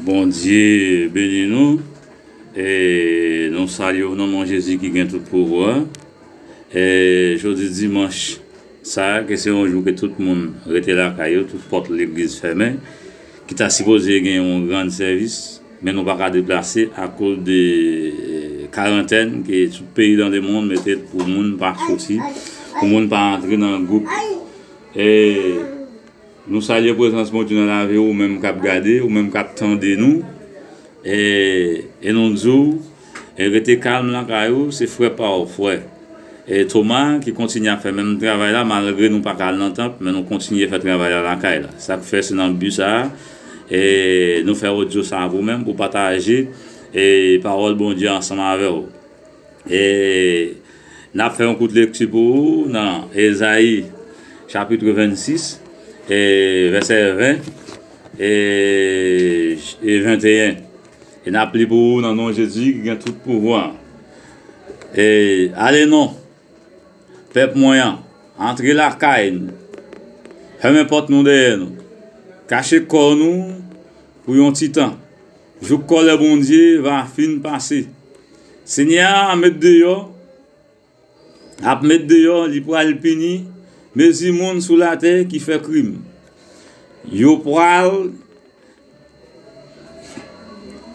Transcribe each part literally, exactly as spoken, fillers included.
Bondye beni nou. E nou salye w nan non Jezi ki gen tout pouvwa. E jodi dimanch sa a, ke se yon jou ke tout moun rete lakay yo, tout pòt legliz fèmen, ki ta sipoze gen yon gran sèvis, men nou pa ka deplase akoz de, e, karantèn ke tout peyi dans le monde mete pou moun pa soti, pou moun pa antre nan gwoup. E Nou salye prezans Bondye nan lavi w, ou menm k ap gade, ou menm k ap tande nou. E, e nou di w, e rete kalm lakay ou, se frè pa w, frè. E Toma ki kontinye ap fè menm travay la, malgre nou pa ka al nan tanp, men nou kontinye fè travay la lakay la. Sa k fè se nan bi sa a, e nou fè odyo sa a pou menm, pou pataje, e pawòl Bondye ansanm avè w. E n ap fè yon kout lekti pou ou nan Ezayi chapit vennsis, e vèsè ven, e, e venteyen. E n ap li pou ou nan non Jezi ki gen tout pouvwa. E ale non, pèp mwen an, antre lakay nou, fèmen pòt nou dèyè nou, kache kò nou pou yon ti tan, jouk kòlè Bondye va fin pase. Senyè a met deyò, ap met deyò, li pral pini mezi moun sou latè ki fè krim. Yo pral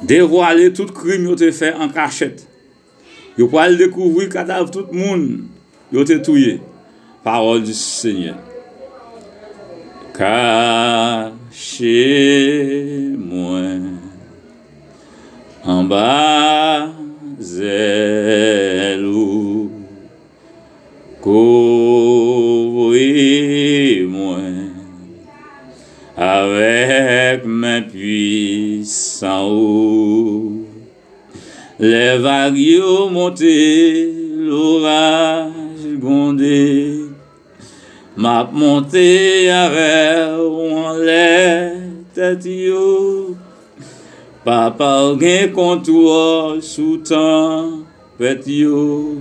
devwale tout krim yo te fè an kachèt. Yo pral dekouvri kadav tout moun yo te touye. Parole du Seigneur. Kache mwen anba zèl ou, kouvri mwen avèk men pwisan ou. Lè vag yo monte, loraj gwonde, m ap monte avè w anlè tèt yo. Papa w gen kontwòl sou tanpèt yo.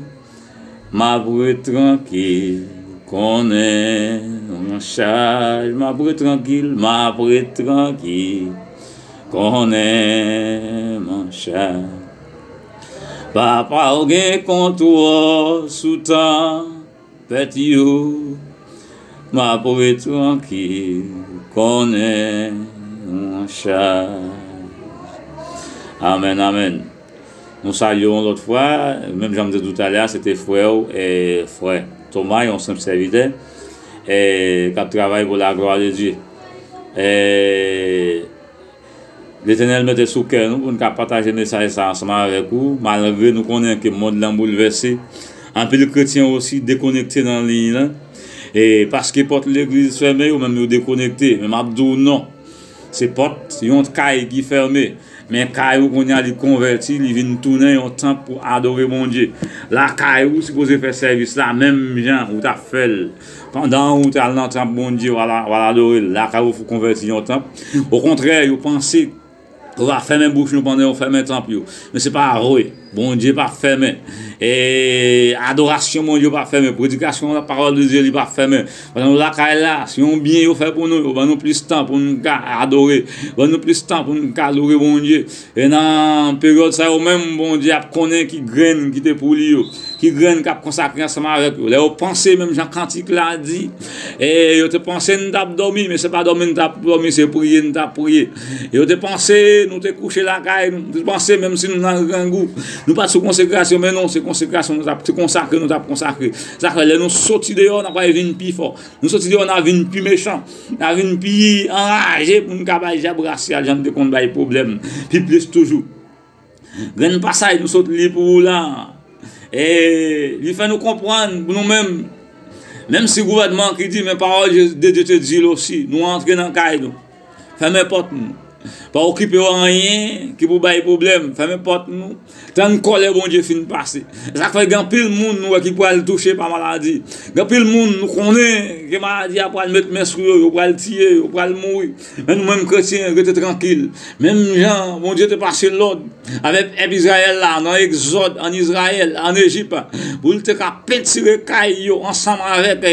M ap ret trankil, konnen m an chaj. M ap ret trankil, m ap ret trankil, konnen m an chaj. Papa w gen kontwòl sou tanpèt yo. M ap ret trankil, konnen m an chaj. Amèn, amèn. Nou salye w yon lòt fwa, menm jan m te di w talè a, se te frè w, e, frè Toma, yon senp sèvitè, e, k ap travay pou la gloire de Dieu. E, Letènèl mete sou kè nou pou n ka pataje mesaj sa ansanm avèk ou, malgre nou konnen ke mond lan boulvèse. Anpil kretyen osi dekonekte nan liy lan. E paske pòt legliz fèmen, yo menm yo dekonekte. Men m ap di w non. Se pòt yon kay ki fèmen. Men kay ou kounye a li konvèti, li vin tounen yon tanp pou adore Bondye. Lakay ou sipoze fè sèvis la menm jan ou t ap fè l pandan ou t al nan tanp Bondye, w al, w al adore l. Lakay ou fou konvèti yon tanp. Okontrè, yo panse ou va fèmen bouch nou pandan yo fèmen tanp yo. Men se pa vre. Bondye p ap fèmen. E adorasyon Bondye p ap fèmen. Predikasyon la pawòl de Dye li p ap fèmen. Pandan nou lakay la, se yon byen yo fè pou nou, yo ban nou plis tan pou nou ka adore. Ban nou plis tan pou nou ka loure Bondye. E nan peryòd sa yo menm, Bondye ap konnen ki grenn ki te pou li yo, ki grenn k ap konsakre ansanm avèk yo. Lè yo panse menm jan kantik la di, e yo te panse n t ap dòmi, men se pa dòmi n t ap dòmi, se priye n t ap priye. Yo te panse nou te kouche lakay nou, yo te panse menm si nou nan grangou, nou pa t sou konsekrasyon, men non, se konsekrasyon nou t ap, se konsakre nou t ap konsakre. Sa fè lè nou soti deyò, n ap pral vin pi fò. Nou soti deyò, n a vin pi mechan. N a vin pi anraje pou n ka bay dyab rasyal jan n te konn bay pwoblèm. Pi plis toujou. Grenn pasaj nou sot li pou ou la. E li fè nou konprann pou nou menm. Menm si gouvènman an ki di, men pawòl de Dye te di l osi. Nou antre nan kay nou. Fèmen pòt nou. Pa okipe w anyen ki pou bay pwoblèm. Fèmen pòt nou. Tann kòlè Bondye fin pase. Sa k fè gen anpil moun nou wè ki pral touche pa maladi. Gen anpil moun nou konnen Ke maladi a pral met men sou yo, yo pral tiye, yo pral mouri. Men nou menm kretyen, rete trankil. Menm jan Bondye te pase lòd avèk pèp Izrayèl la nan Egzòd, an Izrayèl, an Ejip, pou l te ka pentire kay yo ansanm avèk,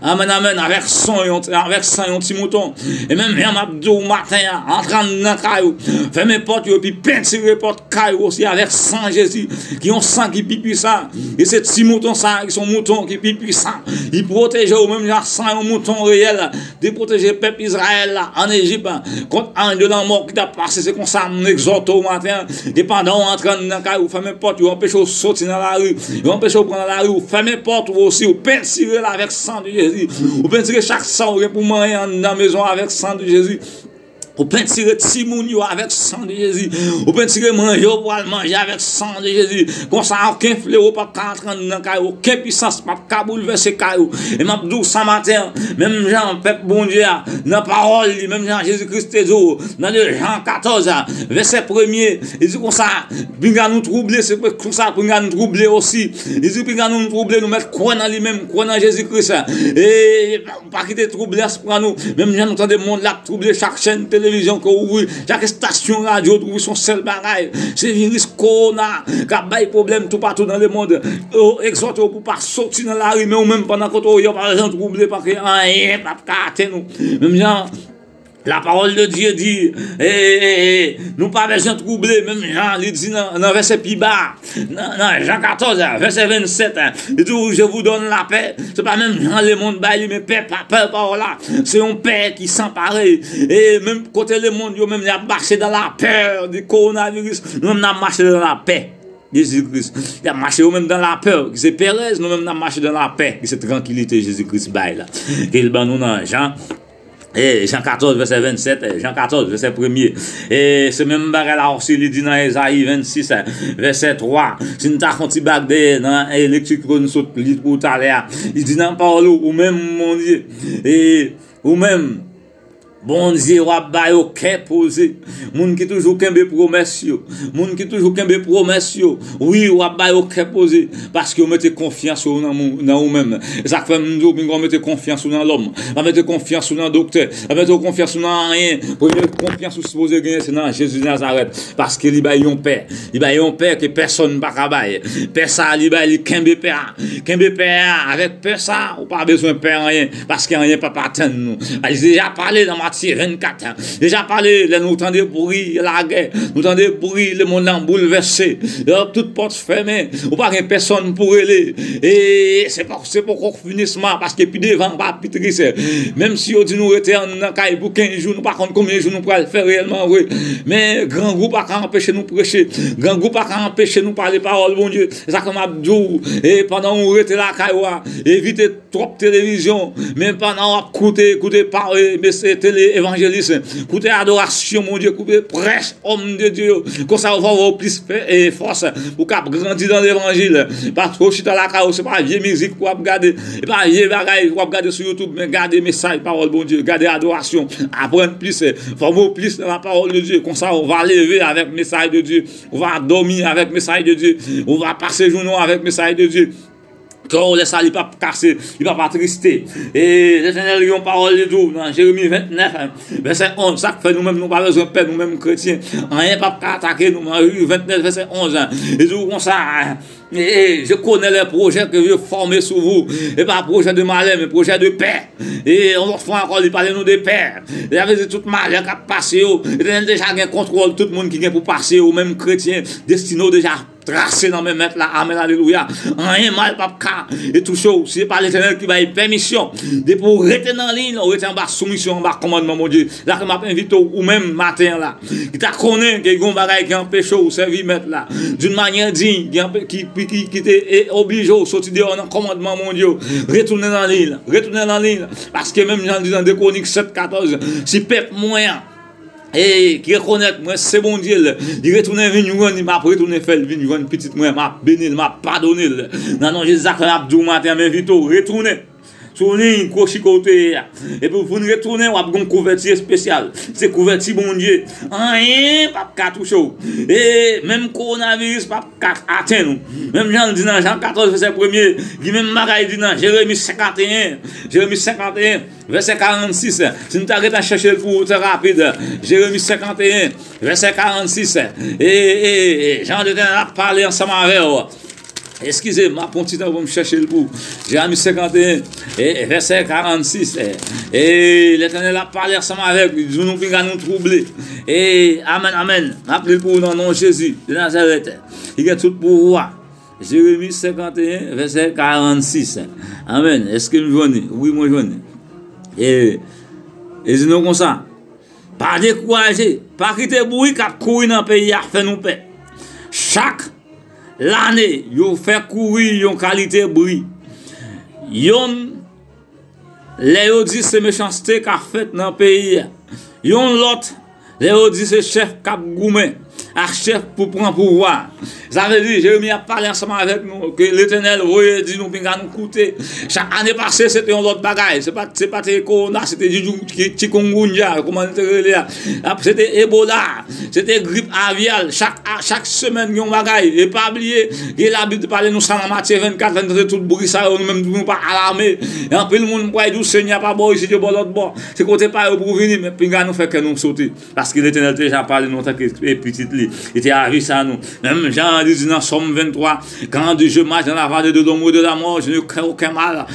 amèn, amèn, avèk san yon, avèk san yon ti mouton. E menm jan m ap di w maten an, antre anndan kay ou, fèmen pòt yo, epi pentire pòt kay ou osi avèk san Jezi, ki yon san ki pi pwisan. E se ti mouton sa a, ki se yon mouton ki pi pwisan. Li pwoteje w menm jan san yon mouton reyèl te pwoteje pèp Izrayèl la an Ejip kont anj de lanmò ki t ap pase. Se konsa m egzòte w maten an. E pandan w antre anndan kay ou, fèmen pòt yo, anpeche w soti nan lari, yo anpeche w pran nan lari, ou fèmen pòt ou osi, ou pentire l avèk san de Jezi. Ou pentire chak sa ou gen pou manyen anndan mezon avèk san de Jezi. Ou pentire timoun yo avèk san de Jezi. Ou pentire manje yo pou al manje avèk san de Jezi. Konsa, okenn flewo p ap ka antre anndan kay ou. Okenn pisans p ap ka boulvèse kay ou. E m ap di w sa maten an, menm jan pèp Bondye a, nan pawòl li, menm jan Jezi Kris te di w, nan de Jan katòz, vèsè premye, li di konsa, pinga nou twouble, se konsa, pinga nou twouble osi. Li di, pinga nou twouble, nou mèt kwè nan li menm, kwè nan Jezi Kris. E pa kite twoublans pran nou. Menm jan nou tande mond la ap twouble, chak chèn televizyon ke w ouvri, chak estasyon radyo w ouvri, se yon sèl bagay. Se viris kowona k ap bay pwoblèm toupatou nan lemonn. Yo egzòte w pou w pa soti nan lari, men ou menm pandan kote w ye, w pa bezwen twouble, paske anyen p ap ka atenn ou. Menm jan la parole de Dieu di, e, e, e, nou pa bezwen twouble, menm jan li di nan, nan vèsè pi ba a, nan, nan Jan katòz, vèsè vennsèt, li di, je vous donne la paix. Se pa menm jan lemonn bay li, men pè, pa, pè pawòl la, se yon pè ki san parèy. E menm kote lemonn yo, menm y ap mache dans la peur du coronavirus, nou menm n ap mache dans la paix. Jezi Kris. Y ap mache yo menm dans la peur, ki se perèz, nou menm n ap mache dans la paix, ki se trankilite Jezi Kris bay la. Ke l ban nou nan Jan, e, Jan katòz, vèsè vennsèt, e, Jan katòz, vèsè premye. E se menm bagay la osi, li di nan Ezayi vennsis, e, vèsè twa. Si n ta fè yon ti bak dèyè nan, e, lekti ke n sot li pou talè a, li di nan pawòl ou, ou menm, Bondye, e, ou menm, Bondye, w ap ba yo kè poze. Moun ki toujou kenbe pwomès yo. Moun ki toujou kenbe pwomès yo. Wi, w ap ba yo kè poze. Paske yo mete konfyans yo nan, mou- nan ou menm. E sa k fè m di w, pinga w mete konfyans ou nan lòm. Pa mete konfyans ou nan doktè. Pa mete konfyans ou nan anyen. Premye konfyans ou sipoze genyen, se nan Jezi Nazarèt. Paske li bay yon pè. Li bay yon pè ke pèsonn pa ka bay. Pè sa a, li bay, li kenbe pè a. Kenbe pè a. Avèk pè sa a, ou pa bezwen pè anyen. Paske anyen p ap atenn nou. Li deja pale nan Matye vennkat. Deja pale, lè nou tande bri lagè, nou tande bri lemonn nan boulvèse. Lè tout pòt fèmen, ou pa gen pèsonn pou rele. E se pa, se poko finisman, paske pi devan va pi tris. Menm si yo di nou rete anndan kay pou kenz jou, nou pa konn konbyen jou nou pral fè reyèlman vre. Men grangou pa ka anpeche nou preche. Grangou pa ka anpeche nou pale pawòl Bondye. Se sa ke m ap di w. E pandan ou rete lakay ou a, evite twòp televizyon, men pandan w ap koute, koute pa, e, mesye tele evanjelis, koute adorasyon Bondye, koute prèch òm de Dye yo. Konsa, yo va ba w plis fè, e, fòs pou w kab grandi nan levanjil. Paske w chita lakay ou, se pa vye mizik pou w ap gade, e pa vye bagay pou w ap gade sou YouTube, men gade mesaj pawòl Bondye, gade adorasyon, aprann plis, fòme w plis nan la parole de Dieu. Konsa, ou va leve avèk mesaj de Dye, ou va dòmi avèk mesaj de Dye, ou va pase jounen w avèk mesaj de Dye. Kè w lè sa li p ap kase, li p ap atriste. E Letènèl gen yon pawòl li di w nan Jeremi vennèf, vèsè onz, sa k fè nou menm nou pa bezwen pè, nou menm kretyen. Anyen p ap ka atake nou. Nan Jeremi vennèf, vèsè onz, li di w konsa, e, e, je connais les projets que je forme sur vous. E pa pwojè de malè, men pwojè de pè. E yon lòt fwa ankò, li pale nou de pè. Sa vle di tout malè k ap pase yo, Letènèl deja gen kontwòl tout moun ki gen pou pase yo, menm kretyen, destine w deja trase nan men Mèt la. Amèn, alelouya. Anyen mal p ap ka e touche w. Si se pa Letènèl ki bay pèmisyon, depi w rete nan liy lan, w rete anba soumisyon, anba kòmandman Bondye. La ke m ap envite w, ou menm, maten an la, ki ta konnen ke gen yon bagay ki anpeche w sèvi Mèt la d'une manière digne, ki anpe-, ki, ki, ki, ki te, e, oblije w soti deyò nan kòmandman Bondye yo. Retounen nan liy lan, retounen nan liy lan. Paske menm jan l di nan de Kwonik sèt katòz, si pèp mwen an, e ki rekonèt mwen se Bondye l, li retounen vin jwenn li, m ap retounen fè l vin jwenn pitit mwen, m ap beni l, m ap padone l. Nan non Jezi, sa k fè m ap di w maten an, m envite w retounen. Tounen kwochi kote a. Epi w vin retounen, w ap gen yon kouvèti espesyal. Se kouvèti Bondye. Anyen p ap ka touche w. E menm kowonaviris p ap ka atenn ou. Menm jan l di nan Jan katòz vèsè premye, li menm bagay di nan Jeremi senkanteyen, Jeremi senkanteyen, vèsè karannsis. Si n ta gentan chèche l pou ou trè rapid, Jeremi senkanteyen, vèsè karannsis. E, e, e, Jan Letènèl ap pale ansanm avè w. Eskize m, m ap pran ti tan pou m chèche l pou Jeremi senkanteyen, e, vèsè karannsis. E, e Letènèl ap pale ansanm avèk li, di nou pinga nou twouble. E, amèn, amèn. M ap li l pou ou nan non Jezi de Nazarèt, ki gen tout pouvwa. Jeremi senkanteyen, vèsè karannsis. Amèn. Èske m jwenn li? Wi, mwen jwenn li. E, e di nou konsa, pa dekouraje, pa kite bri k ap kouri nan peyi a fè nou pè. Chak lane, yo fè kouri yon kalite bri. Yonn, lè yo di se mechanste k ap fèt nan peyi a. Yon lòt, lè yo di se chèf k ap goumen ak chèf pou pran pouvwa. Sa vle di, Jeremi ap pale ansanm avèk nou, ke Letènèl voye di nou, pinga nou koute. Chak ane pase, se te yon lòt bagay. Se pa, se pa te kowona, se te djidjou, ki, chikungunya, kòman li te rele a. Ap, se te Ebola, se te grip avyal. Chak, a, chak semèn, gen yon bagay. E pa bliye, ke Labib te pale nou sa nan Matye vennkat, lè n tande tout bri sa yo, nou menm tou, nou pa alame. E anpil moun pral di w, Senyè pa bò isit, yo bò lòt bò. Se kote pa yo pou w vini, men pinga nou fè kè nou sote. Paske Letènèl te deja pale nou antanke, e, pitit li. Li te avisa nou. Menm jan li di nan Sòm venntwa, quand je marche dans la vallée de l'ombre de la mort, je ne crains aucun mal,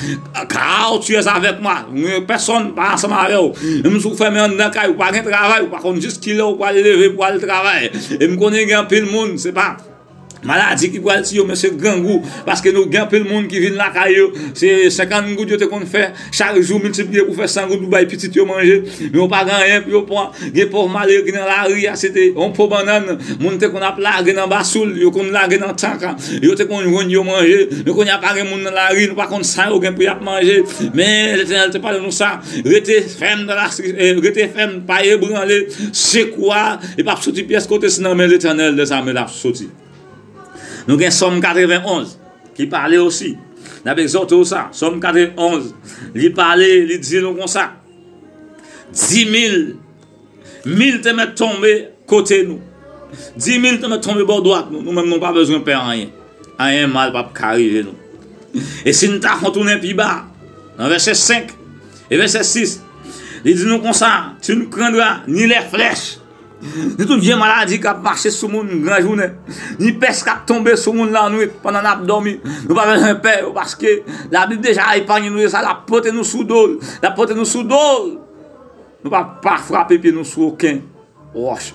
car tu es avec moi. Pèsonn pa ansanm avè w. Menm si w fèmen anndan kay ou, pa gen travay, ou pa konn jis kilè ou pral leve pou al travay. E m konnen gen anpil moun, se pa maladi ki pral tiye yo, men se grangou. Paske nou gen anpil moun ki vin lakay yo, se senkant goud yo te konn fè, chak jou miltipliye pou fè san goud pou bay pitit yo manje. Men yo pa gen anyen pou yo pran. Gen pòv malere ki nan lari a, se te yon po bannann, moun te konn ap lage nan basoul, yo konn lage nan tank, yo te konn jwenn yo manje. Men kounye a pa gen moun nan lari, nou pa konn sa yo gen pou y ap manje. Men Letènèl te pale nou sa, rete fèm nan la, eh, rete fèm, pa ebranle, sekou a, li p ap soti pyès kote, se nan men Letènèl dèzame l ap soti. Nou gen Sòm katrevenn onz ki pale osi. N ap egzòte w sa. Sòm katrevenn onz, li pale, li di nou konsa. Di mil, mil te mèt tonbe kote nou. Di mil te mèt tonbe bò dwat nou. Nou menm nou pa bezwen pè anyen. Anyen mal p ap ka rive nou. E si n ta fon tounen pi ba, nan vèsè senk e vèsè sis, li di nou konsa, tu ne craindras ni les flèches, ni tout vye maladi k ap mache sou moun gran jounen, ni pès k ap tonbe sou moun lannwit pandan n ap dòmi. Nou pa bezwen pè yo, paske Labib deja epanye nou de sa, l ap pote nou sou do l, l ap pote nou sou do l. Nou pa, pa frape pye nou sou okenn wòch.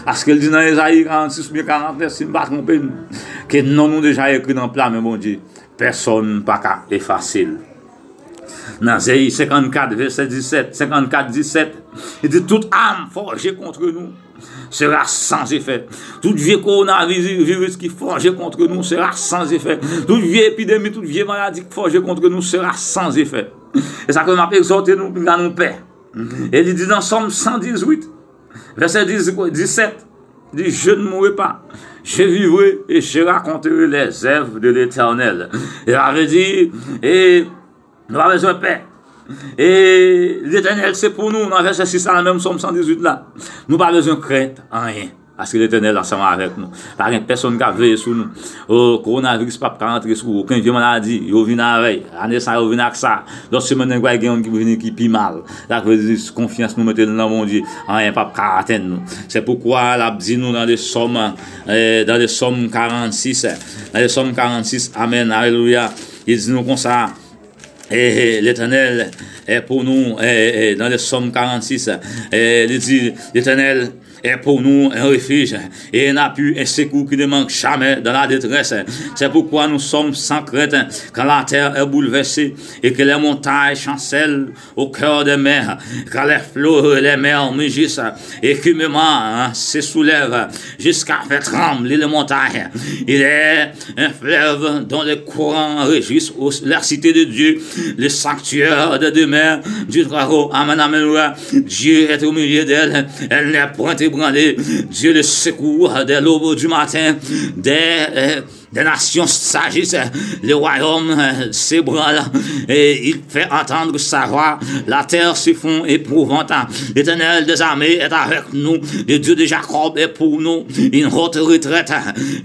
Paske l di nan Ezayi karannsis oubyen karantnèf, si m pa twonpe m, ke non nou deja ekri nan pla men Bondye. Pèsonn pa ka efase l. Nan Ezayi senkannkat, vèsè disèt, senkannkat disèt, li di, toute arme forgée contre nous sera sans effet. Tout vye kowonaviris ki fòje kont nou sera sans effet. Tout vye epidemi, tout vye maladi ki fòje kont nou sera sans effet. E sa ke m ap egzòte nou, pinga nou pè. E li di nan Sòm san dizuit, vèsè dis, disèt, di, je ne mourrai pas, je vivrai et je raconterai les œuvres de l'Éternel. E sa vle di, e nou pa bezwen pè. E Letènèl se pou nou, nan vèsè sis la, nan menm Sòm san dizuit la. Nou pa bezwen krent anyen. Paske Letènèl ansanm avèk nou. Pa gen pèsonn k ap veye sou nou. O, kowonaviris p ap ka rantre sou ou. Okenn vye maladi, yo vin avè l. Ane sa, yo vin ak sa. Lòt semèn nan, pral gen youn ki vini ki pi mal. Sa vle di, konfyans nou mete l nan Bondye. Anyen p ap ka atenn nou. Se poukwa l ap di nou nan de Sòm, eh, nan de Sòm karannsis, nan de Sòm karannsis, amèn, alelouya. Li di nou konsa, eh, eh, Letènèl est pour nous, eh, eh, dans le Psaume quarante-six, eh, li di, Letènèl est pour nous un refuge et un appui, un secours qui ne manque jamais dans la détresse. C'est pourquoi nous sommes sans crainte quand la terre est bouleversée et que les montagnes chancellent au cœur des mers, quand les flots et les mers mugissent et qu'humement, hein, se soulèvent jusqu'à faire trembler les montagnes. Il est un fleuve dont les courants réjouissent au- la cité de Dieu, le sanctuaire de demeure du Très-Haut. Amen, amen, ouais. Dieu est au milieu d'elle. Elle n'est point ébranlée. Dieu le secours dès l'aube du matin, dès, euh, Des nations s'agissent, le royaume euh, s'ébranle, et il fait entendre sa voix. La terre se fond épouvante. L'Éternel des armées est avec nous. Le Dieu de Jacob est pour nous une haute retraite.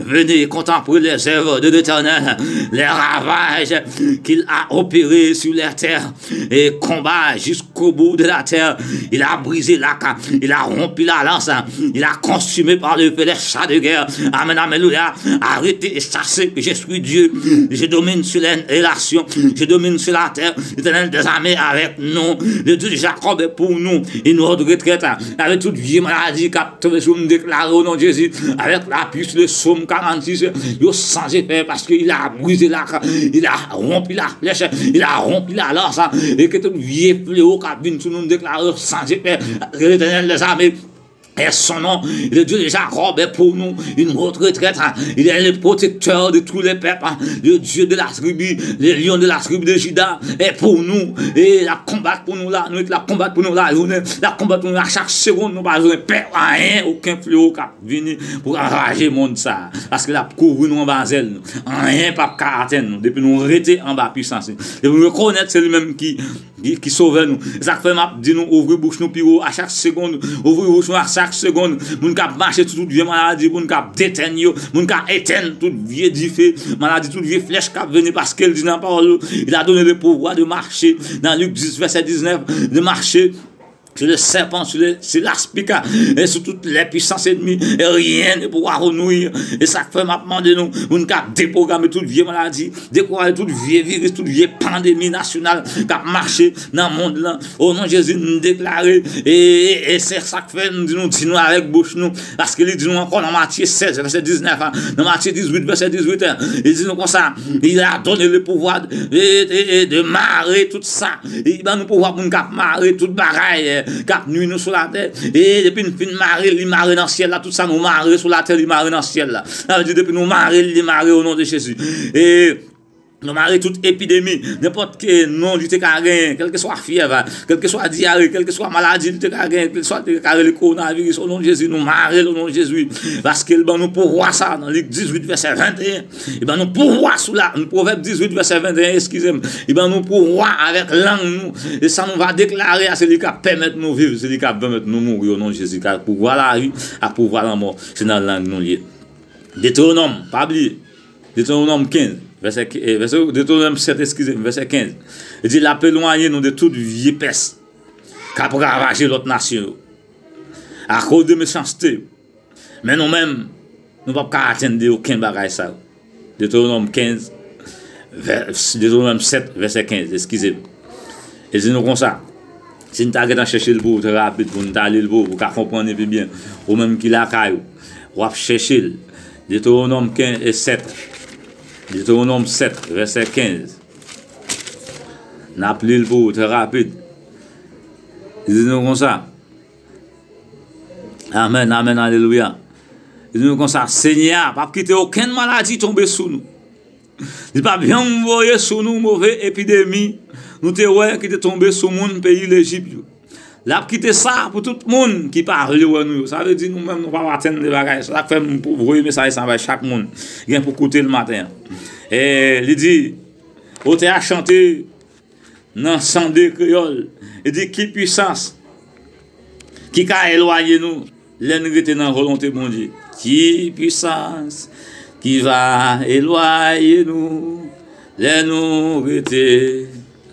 Venez contempler les œuvres de l'Éternel, les ravages qu'il a opérés sur les terres et combat jusqu'au bout de la terre. Il a brisé l'arc, il a rompu la lance, il a consumé par le feu les chars de guerre. Amen, alelouya. Arrêtez et sachez que je suis Dieu. Je domine sur les nations, je domine sur la terre. L'Éternel des armées avec nous. Le Dieu de Jacob est pour nous. Une haute retraite. Avec tout vye maladi k ap tonbe sou nou, deklare au nom de Jésus. Avec l'appui sur le psaume quarante-six, yo sans effet parce qu'il a brisé l'arc, il a rompu la flèche, il a rompu la lance, et que tout vye fléau k ap vin sou nou, deklare sans effet. Que l'Éternel des armées est son nom. Le Dieu de Jacob est pour nous une haute retraite. Il est le protecteur de tous les peuples. Le Dieu de la tribu, le lion de la tribu de Juda est pour nous. E l ap konbat pou nou la nwit, l ap konbat pou nou la jounen, l ap konbat pou nou a chak segonn. Nou pa bezwen pè anyen, okenn flewo k ap vini pou anraje mond sa a. Paske l ap kouvri nou anba zèl nou. Anyen p ap ka atenn nou depi nou rete anba pisans li. Depi nou rekonèt se li menm ki ki, ki sovè nou. E sa k fè m ap di nou, ouvri bouch nou pi wo a chak segonn. Ouvri bouch nou a chak segonn. Moun k ap mache sou tout vye maladi, moun k ap detèn yo, moun k ap etèn tout vye dife, maladi, tout vye flèch k ap vini, paske l di nan pawòl li, il a donné le pouvoir de marcher, dans Luc dix, verset dix-neuf, de marcher sur le serpent, sur le, sur l'aspic, et sur toutes les puissances ennemies, et rien ne pourra vous nuire. E sa k fè m ap mande nou, moun k ap deprograme tout vye maladi, dekouraje tout vye viris, tout vye pandemi nasyonal k ap mache nan mond lan. O non Jezi, n deklare, e, e, e se sa k fè n di nou, di nou avèk bouch nou, paske li di nou ankò nan Matye sèz, vèsè diznèf, a, nan Matye dizuit, vèsè dizuit, a, li di nou konsa, il a donné le pouvoir de, de, de, de marrer tout ça. Li ban nou pouvwa pou n k ap mare tout bagay, e, k ap nwi nou sou latè. E depi n fin mare l, li mare nan syèl la. Tout sa nou mare sou latè, li mare nan syèl la. Sa vle di, depi nou mare l, li mare o non de Jezi. E nou mare tout epidemi, nenpòt ke non li te ka genyen, kèlkeswa fyèv, kèlkeswa dyare, kèlkeswa maladi li te ka genyen, kèlkeswa li te ka rele kowonaviris, o non de Jezi, nou mare l o non de Jezi, paske l ban nou pouvwa sa nan Lik dizuit, vèsè venteyen. Li ban nou pouvwa sou la, Pwovèb dizuit, vèsè venteyen, eskize m, li ban nou pouvwa avèk lang nou, e sa nou va deklare a, se li k ap pèmèt nou viv, se li k ap pèmèt nou mouri, o non de Jezi, ka pouvwa lavi ak pouvwa lanmò, se nan lang nou l ye. Detewonòm, pa bliye. Detewonòm kenz, vèsè, eh, vèsè, Detewonòm sèt, eskize m, vèsè kenz. Li di, l ap elwanye nou de tout vye pès k ap ravaje lòt nasyon yo, akoz de mechanste yo. Men nou menm, nou p ap ka atenn de okenn bagay sa yo. Detewonòm kenz, vè, Detewonòm sèt, vèsè kenz, eskize m. E di nou konsa, si n ta gentan chèche l pou ou trè rapid, pou n ta li l pou ou, pou w ka konprann li pi byen, ou menm ki lakay ou, w ap chèche l. Detewonòm kenz e sèt. Detewonòm sèt, vèsè kenz. N ap li l pou ou trè rapid. Li di nou konsa. Amèn, amèn, alelouya. Li di nou konsa, Senyè a p ap kite okenn maladi tonbe sou nou. Li p ap janm voye sou nou move epidemi nou te wè ki te tonbe sou moun peyi Lejip yo. L ap kite sa pou tout moun ki pa vle wè nou yo. Sa vle di nou menm nou p ap atenn de bagay. Sa k fè m pou voye mesaj sa bay chak moun ki gen pou koute l maten an. E li di, otè a chante nan chan de kreyòl. Li di, ki pisans ki ka elwanye nou lè n rete nan volonte Bondye? Ki pisans ki va elwanye nou lè nou rete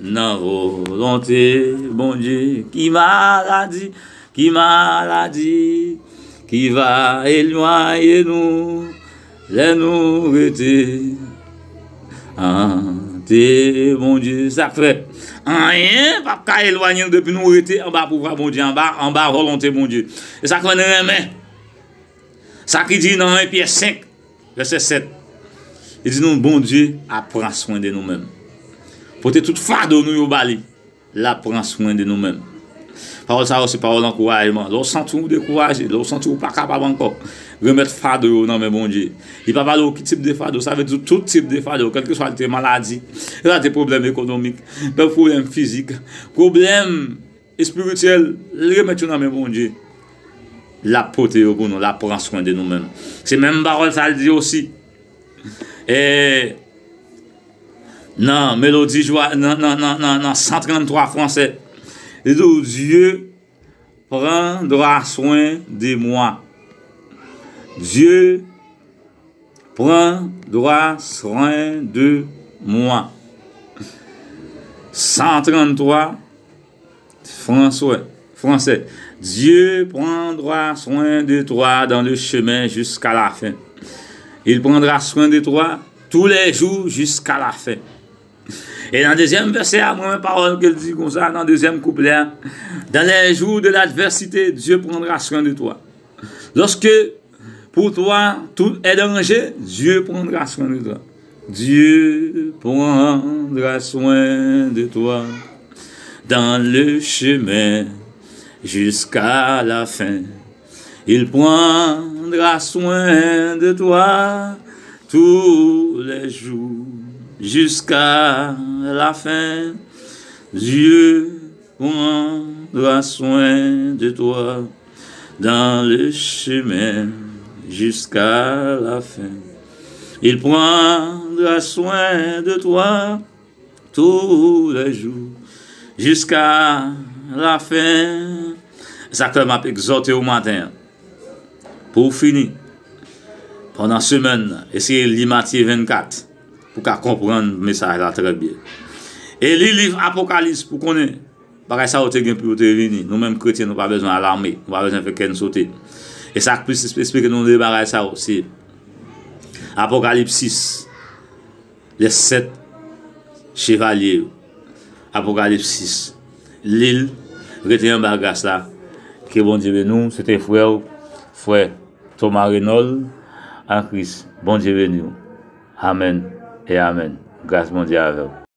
nan volonte Bondye? Ki maladi, ki maladi ki va elwanye nou lè nou rete ante Bondye? Sa k fè anyen p ap ka elwanye nou depi nou rete anba pouvwa Bondye, anba, anba volonte Bondye. E sa k fè n renmen sa ki di nan en Pyè senk, vèsè sèt. Li di nou, Bondye ap pran swen de nou menm. Pote tout fado nou yo ba li. L ap pran swen de nou menm. Pawòl sa yo se pawòl ankourajman. Lè w santi w dekouraje, lè w santi w pa kapab ankò, remèt fado yo nan men Bondye. Li pa pale w ki tip de fado, sa vle di tout tip de fado, kèlkeswa li te maladi, kèlkeswa li te pwoblèm ekonomik, menm pwoblèm fizik, pwoblèm espirityèl, li remèt yo nan men Bondye. L ap pote yo pou nou, l ap pran swen de nou menm. Se menm pawòl sa l di osi. E nan melodi jwa, nan, nan, nan, nan, nan san tranntwa fransè, li di w, Dieu prendra soin de moi. Dieu prendra soin de moi. San tranntwa, fransè, fransè. Dieu prendra soin de toi dans le chemin jusqu'à la fin. Il prendra soin de toi tous les jours jusqu'à la fin. E nan dezyèm vèsè a, mwen, pawòl ke l di konsa, nan dezyèm kouplè a, dans les jours de l'adversité, Dieu prendra soin de toi. Lorsque pour toi tout est danger, Dieu prendra soin de toi. Dieu prendra soin de toi dans le chemin jusqu'à la fin. Il prendra soin de toi tous les jours jusqu'à la fin. Dieu prendra soin de toi dans le chemin jusqu'à la fin. Il prendra soin de toi tous les jours jusqu'à la fin. Sa k fè m ap egzòte w maten an. Pou w fini, pandan semèn nan, eseye li Matye vennkat pou w ka konprann mesaj la trè byen. E li liv Apokalips pou konnen bagay sa yo te gen pou yo te vini. Nou menm kretyen, nou pa bezwen alame, nou pa bezwen fè kè n sote. E sa k plis esplike nou de bagay sa yo, se Apokalips sis, les sept chevaliers yo. Apokalips sis. Li l, rete anba gras la. Ke Bondye beni w. Se te frè w, frè Thomas Reynolds, an Kris. Bondye beni w. Amèn e amèn. Gras Bondye avè w.